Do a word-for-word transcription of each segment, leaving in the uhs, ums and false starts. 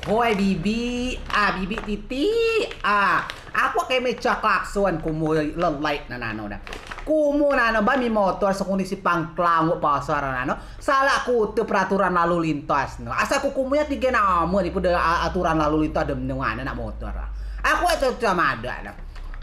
Hoi bibi, ah, bibi titi, ah. Aku keme coa klakson kumu lelek nano da. Kumu nano ba mi motor sekundi si pangklang pasar nano. Salah kute peraturan lalu lintas no. Asal ku kumu yo tiga nama ni pede aturan lalu lintas dem nengah nak motor. Aku coa coa madeak da.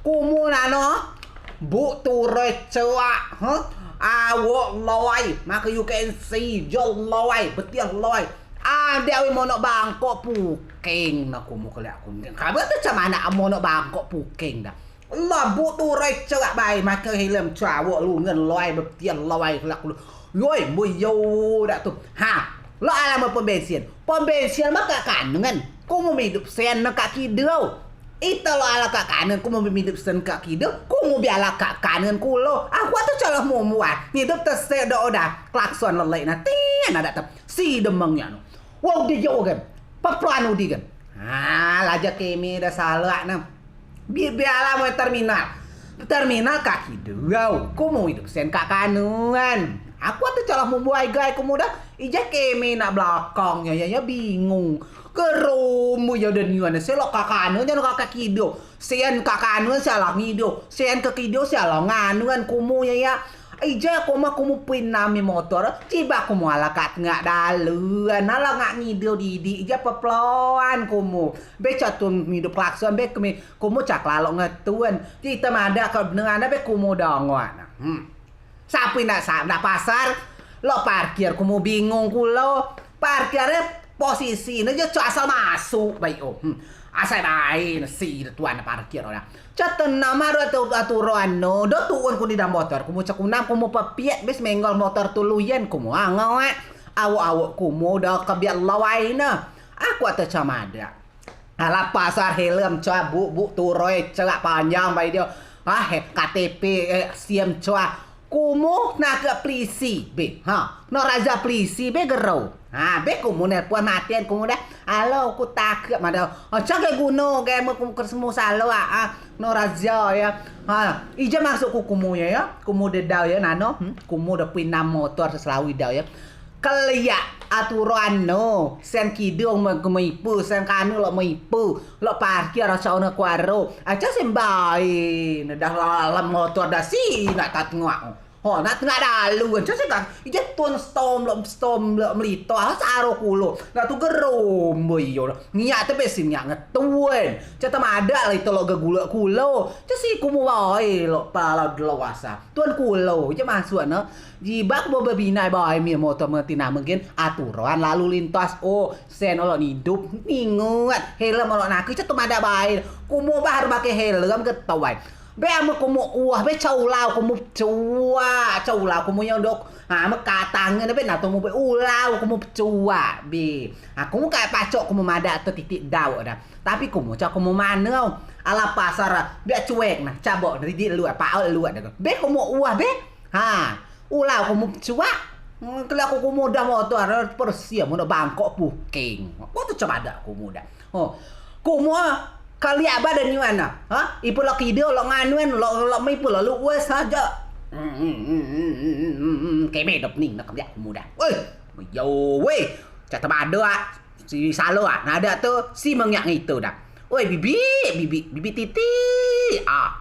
Kumu nano buk turoi coa, huh? Awok loi, maka you can see, jo loi, betiah loi. Ade awei monok bangkok puking na kumu keliak kuning. Kabe tu cama nak monok bangkok puking da. Lah buk turoi coa bae, maka helm coa, awok lungen loi, betiah loi keliak kulo. Yoi, buyo dak tu. Ha, lo alam pom bensin. Pom bensin ma kak kanen. Kumu midup sen na kak kidau. Ite lo ala kak kanen, kumu midup sen kak kidau. Kumu bi ala kak kanen kulo. Aku tu coa lok mumuan. Midup tesek do oda. Klakson lelek na. Tian ade tep. Si demeng nyak no. Wau di yo gen. Pepeluan udi gen. Ha, laja keme da salak na. Bi biala moi terminal. Terminal kak kidau. Kumu idup sen kak kanen. Aku tu coa lok mumuan gai kumu da. Ijai keme nak belakang yo, yo, yo bingung. Keromo yo dan yuan. Selok kak kanen, jangan kak kidau. Sen kak kanen, salah ngidau. Sen kak kidau, salah nganen kumu yo, ya. Ijai kumu, kumu pui nami motor. Ciba kumu ala kak tengah dalan. Ala ngak ngidau didik. Ijai pepeluan kumu. Be coa tun ngidup klakson, be keme, kumu coa kelalok ngetun. Cite madeak kak benea, be kumu dongoan. Hmm. Sapei nak sa-, nak pasar, lok parkir kumu bingung kulo. Parkir e posisi ne jo coa asal masuk bae o. Hmm. Asal bae ne si tuan parkir o da. Coa tenam aro atu-, aturan no. Do tuun kunei da motor kumu coa kunam, kumu pepiet bis menggol motor tun luyen kumu angau e. Awok-awok kumu do kebiak lawai ne. Aku ate coa madeak. Alah pasar helm coa, buk-buk turoi coa panjang bae dio. Ah, he, K T P, eh, sim coa. Kumu nak ke pelisi be. Ha, no raja pelisi be gerau. Ha, be kumu nelpon maten kumu da. Alo, ku takut madeak. Oh, coa ke guno ke me kumu ke semua salo ah. Ah, no raja ya. Ha, ijai masuk ku kumu ya, ya. Kumu dedau ya nano. Hmm? Kumu de pui nam motor seselawi dau ya. Keliak aturan no, sen kidung me-, meipu, sen kanu lok meipu, lok parkir asa ona kuaro. Aca sen bae, ne dah lalem motor dah si nak tatengak. Ho, nak tengak dalu, aca sen kan, ijai tun stom lok, stom lok melito, ah, saro kulo. Nak tu gerom, bo iyo. Ngiak te be si ngiak ngetuen. Cata madeak lah ito lok gegulak kulo. Aca si kumu bae lok pala delo wasa. Tun kulo, ijai masuk ne. Jibeak bo bebinai bae mi motor meti namen gen aturan lalu lintas o, sen o lok nidup, ninget, helm o lok nakei, coa tun madeak bae. Kumu ba harus makei helm getau bae. Be amen kumu uah, be coa ulau kumu pecua, coa ulau kumu yo dok. Ha, amen katangen be nato mu be ulau kumu pecua, be. Ha, kumu kak pacok kumu madeak te titik dau da. Tapi kumu coa kumu maneu. Alah pasar, biak cuek nah, cabok didik luak, paot luak da. Be kumu uah be. Ha, ulau kumu cuak. Hmm, keliak ku kumu dah motor, persia mu nak bangkok puking. Ko tu coa madeak kumu dah. Oh, kumu keliak badan ni mana? Ha? Ipe lok kidau, lok nganuen, lok, lok meipu, lok luwes saja. Hmm, hmm, hmm, hmm, hmm, hmm, hmm, hmm. Keme dop ning nak keliak kumu dah. Weh, yo weh. Cata madeak ah. Si salo ah, nadeak tu, si mengiak ngitu dah. Oi, bibi, bibi, bibi titi. Ah,